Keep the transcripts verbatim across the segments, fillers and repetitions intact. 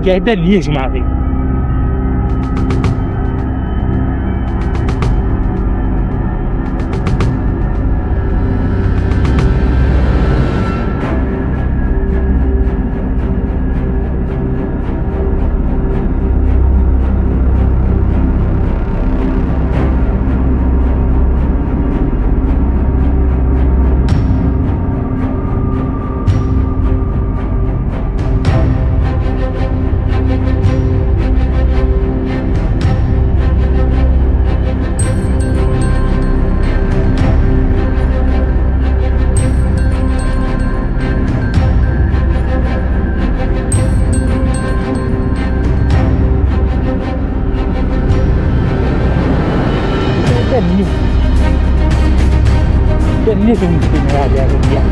Jodi a e dènye jou m avè l. Dènye. Dènye jou m kite nan lari a jodi a.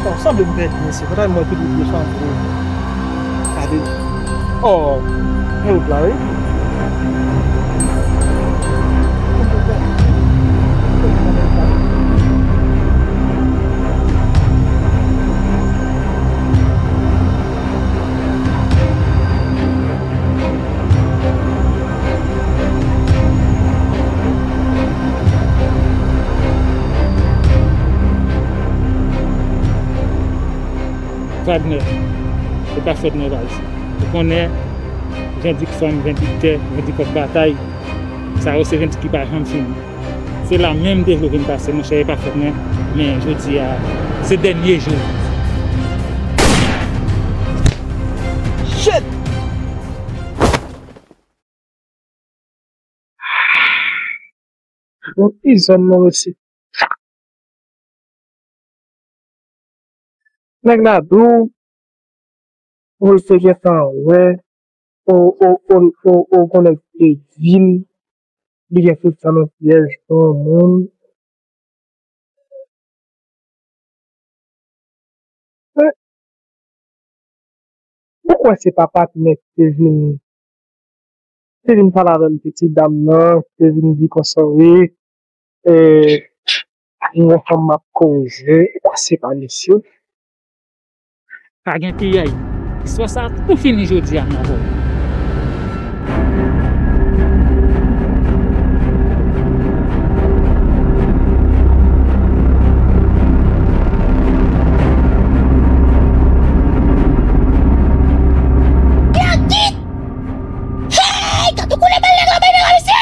Bon, sanble m pèdi mesye, kote m wè tout wout yo sanble gade. Oh, e wout la wi. Vadnè, se pa fèt mwen baz. Ou konnen, jan di k fanm, jan di k tè, jan di kòk batay, sa yo se jan di k pa janm fini. Se la menm m te vle vin pase, monchè, e pa fèt mwen, men jodi a, se dènye jou. Shit! Bon, ki zòn nou resi? Nèg la di w, ou te gentan wè, ou, ou, ou, ou, ou konnen li di l, li gen tout sa nan pyèj pou yon moun. Men, ou kwè se pa patnè ki te vin, te vin pale avè m, pitit dam nan, te vin di konsa, wi, e, yon fanm m ap koze, ou kwè se pa misye? Pa gen piyay. Istwa sa a tou fini jodi a nan vòl. Pèdi! Hey! Gade koulè bal nèg la bay nan mesye!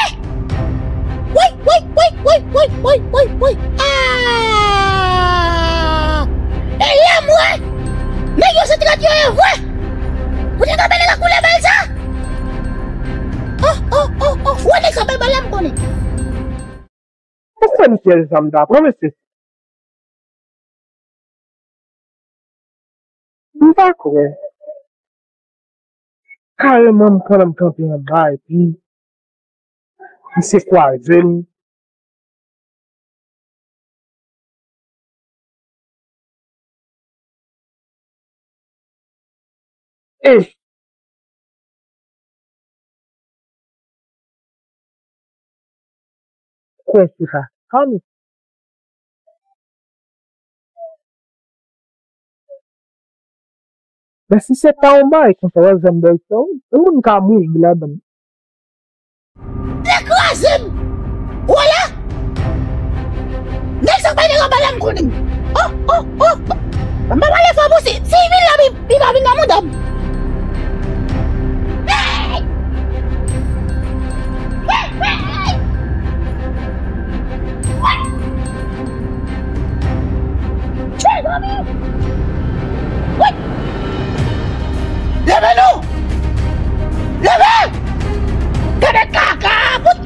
Woy, woy, woy, woy, woy, woy, woy, woy. Ah! E la m wè! Nèg yo se trèt yo ye vre! Ou te ka mennen nan koulè bal sa? Oh, oh, oh, oh! Wè nèg sa bay bal la m konnen. Ou kwè m tèl zam ta pran, mesye? M pa kwè. Kareman, m kanpe anba, epi misye kwaze m. E kwè se pa sa, mesye. Men si se pa yon bagay konsa, w ap janm bèl sa, wi. Yon moun ka mouri ladan l. Nèg kraze m! Wè la! Nèg sa bay nèg anba la m konnen. Oh, oh, oh! M pa pale fò pou si, si vin la, li, li va vin nan mouda m. Hey! Hey, hey, hey! What? Tchè, zanmi! Woy! Leve nou! Leve! Gade kaka! Pou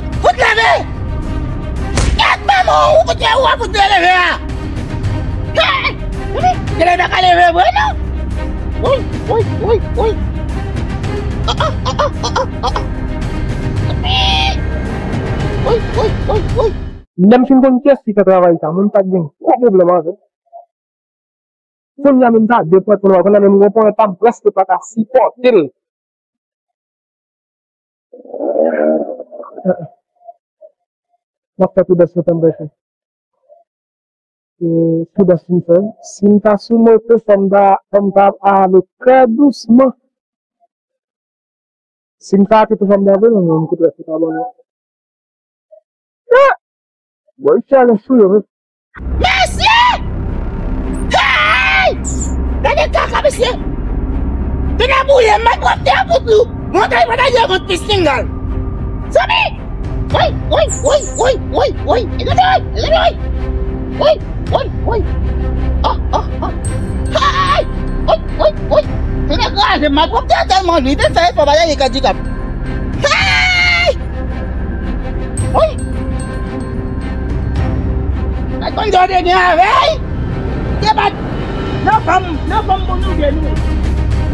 Oh, ou kote ou a fout leve a? Hey! Gade nan ka leve vre non. Woy, woy, woy, woy. Ah, ah, ah, ah, ah, ah, ah. Woy, woy, woy, woy. Lè m fin konn kiyès ki fè travay sa, mwen m pa t gen gwo pwoblèm avè l. Kounye a menm sa, de pwen pou nou, kounye a menm gwo pwen pa m prèske pa ka sipòte l. M ap fè tou dèske fè m prèske. E, tou dèske m fè. Si m ta sou moto, fò m ta, fò m ta ale trè dousman. Si m ta ate tou fò m ta vle, men m koute rès pa bon. Ah! Bon, Richard gen sou yo, wi. Mesye! Hey! Gade kaka, mesye! Vin a bouye, m ap pran tè pou tou. Monte, monte, yo, kont pistingal. Zanmi! Woy, woy, woy, woy, woy, woy. E gade, woy, e gade, woy. Woy, woy, woy. Oh, oh, oh. Hey! Woy, woy, woy. Se te kraze, m ap pran tè tèlman li te fè efò, bagay li ka di kap. Hey! Woy! Gad konn sa w te gen avè l. Te bat nan fanm, nan fanm pou nou de nou.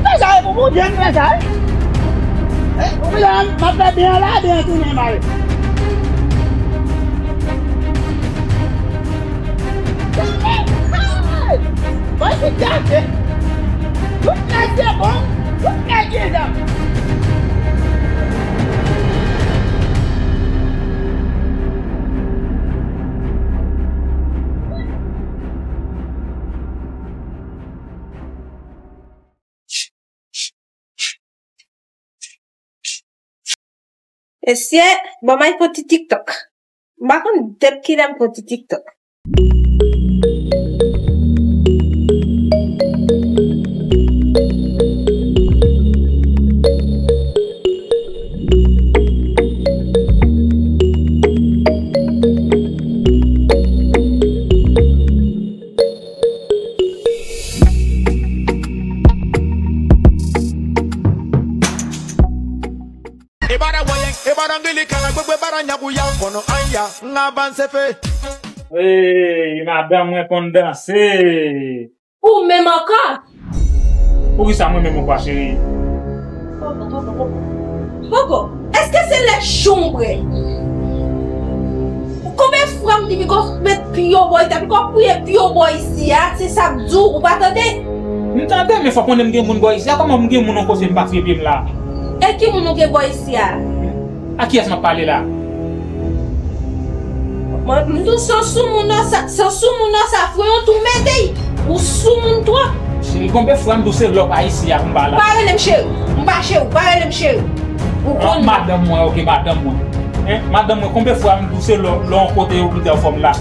Fè sa e pou Bondye n fè sa, wi. E, ou konn m ap fè byen la, byen tounen mal. Hey! Mwen se gate. Tout nèg se bon, tout nèg se zam. Mesye, ban m al fè yon ti TikTok. M pa konn dèp kilè m fè yon ti TikTok. E bara wayang, e bara ngili kala, gbegbe bara nyaguya, kono anya, nga banse fe. Hey, madanm mwen konn danse. Ou menm ankò? Poukisa mwen menm ankò, cheri? Poko, poko, poko. Poko, èske se lè chonbre? Konbyen fwa m di piko met pye w bò isi a, piko w priye pye w bò isi a, se sa m di w, ou pa tande? M tande, men fòk konnen m gen moun bò isi a, kòman m gen moun yon kote m pa fye pye m la? E ki moun ou gen bò isi a? A kiyès m ap pale la? Mwen, m di w se yon soumoun nan sa, se yon soumoun nan sa, fwe yon tou mete y, ou soumoun twòp. Cheri, konbyen fwa m di w se lòk a isi a pou m pa la? Pa rele m cheri, m pa cheri, pa rele m cheri. Ou konn. Madanm mwen, oke, madanm mwen. Hein? Madanm mwen, konbyen fwa m di w se lè, lè yon kote yo kite w fòm la?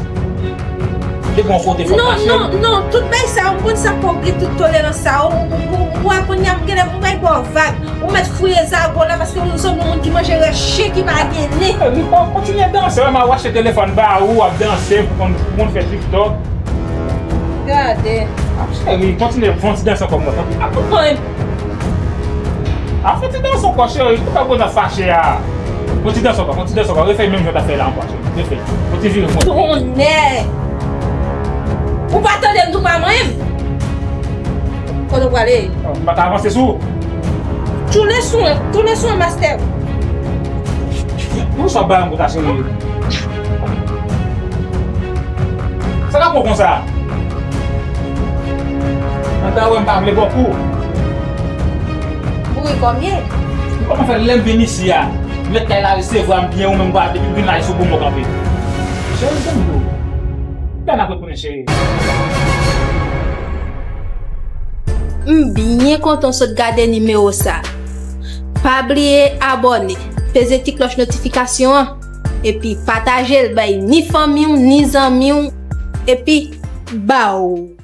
Depi yon kote fòm la, cheri. Non, non, non, tout bagay sa yo, m konn sa k fè w gen tout tolerans sa yo. Ou, ou, ou, ou wè kounye a, m genlè, m bay ba w vag. Ou mèt fouye zago la paske ou sanble yon moun ki manje rès chen ki pa gen nen. Hey, li pa kontinye danse, wè m a rache telefòn ba ou, w ap danse, pou konn, pou konn fè TikTok. Gade. Ah, cheri, kontinye, fè yon ti danse ankò pou mwen, tanpri. A pou mwen. A fè ti danse ankò, cheri. Pou ka gwo nan fache a. Fè ti danse ankò, fè ti danse ankò. Refè menm jan w ta fè la ankò, cheri. Refè. Fè ti vire pou mwen. Tonnè! Ou pa tande m tou pa mwen menm? Kote w prale? Oh, m pa ka avanse sou ou. Tounen sou mwen, tounen sou mwen, mastè. Pou sa bay yon kout a cheri. Sa ka pran konsa? An ta wè m pa vle bò kou. Boure kòm ye. Kòman fè lè m vin isi a, mèt kay la resevwa m byen, ou menm pa depi m vin la, e sou bon mò kanpe. Cheri, se m tou. Pè n ap retounen, cheri. M byen kontan w sot gade nimewo sa. Pa bliye abòne, peze ti klòch notifikasyon an, epi pataje l bay ni fanmi w, ni zanmi w, epi ba w.